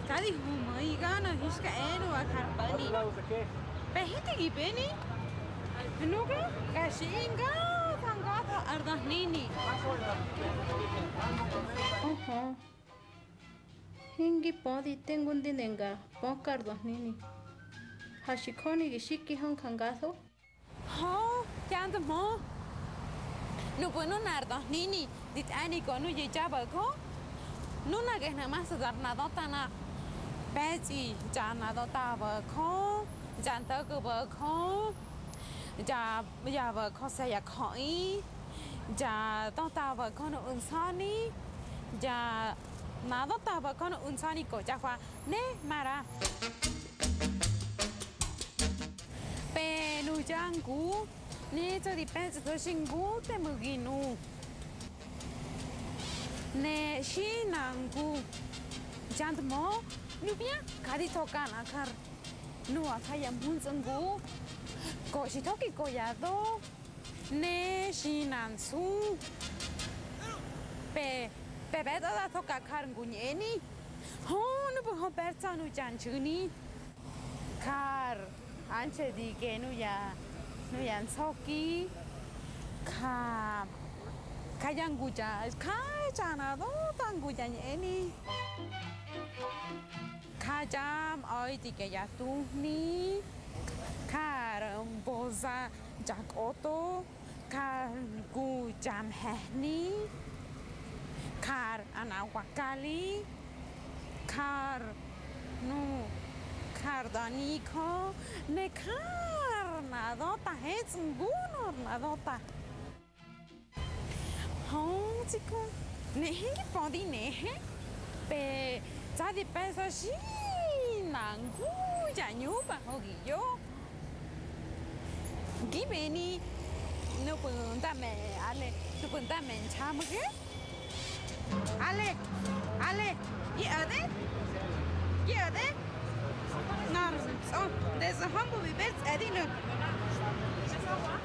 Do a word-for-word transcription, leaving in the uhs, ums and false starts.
Ka di huhmu̱i Gana, hinxka enö wa jar mpani. Pe hinte gi beni? Nuga ga xiꞌi ngatho ngatho ar döhnini. Oho. Hingi pödi te ngu ndi ne nga pöka ar döhnini. Ha xi jöni gi xiki hö njangatho. Hö, hyandmhö. Nuꞌmu̱ nunar döhnini di tꞌe̱ni kö nuyá ya bo̱jö, nuna gehnu̱ masu dar nadöta na pe̱tsꞌi, ya nadöta bo̱jö, ya nto̱gu bo̱jö, ya, ya bo̱jö se̱ ya jöꞌi, ya döta bo̱jö nuꞌu̱ nsa̱ni, ya nadöta bo̱jö nuꞌu̱ nsa̱ni ko ya hwa ne maꞌra. Pe nuya ngu, ne tsa̱ di pe̱tsꞌu̱tho xi ngu te mu̱gi nu. Ne xi na ngu, ya ndmö, nubia ka di tho ka nꞌa jar nuꞌa ja ya mhuntsꞌu ngu, ko xi thoki ko ya do, ne xi na nsu. Pe, pe ꞌbe̱tꞌo da tho ka jar ngu ñꞌeni. Hö, nupꞌu̱ hö pe̱r tsa̱ nuya nxu̱ni. Jar anxhe di ge nuya, nuya nsoki, ja, ja ya ngu ya, ja ya na döta ngu ya ñꞌeni. Ja ya mꞌa̱i di ge ya tuhni, jar mboza ya kꞌoto. Jar ngu ya mhe̱hni, jar anawakali, jar nu, jar danijö, ne jar nadöta, hetsꞌi ngu nor nadöta. Hö, tsi ku, ne hingi pödi nehe, pe tsa̱ di pe̱ꞌsa xi na ngu ya ñupa hogi yo. Gi beni nupꞌu̱ nda me Ale, nupꞌu̱ nda me nxamge. Ale, Ale, gi o̱de, gi o̱de. Nor tsꞌo, desde hombo bi ber tsꞌe̱di nuꞌu̱.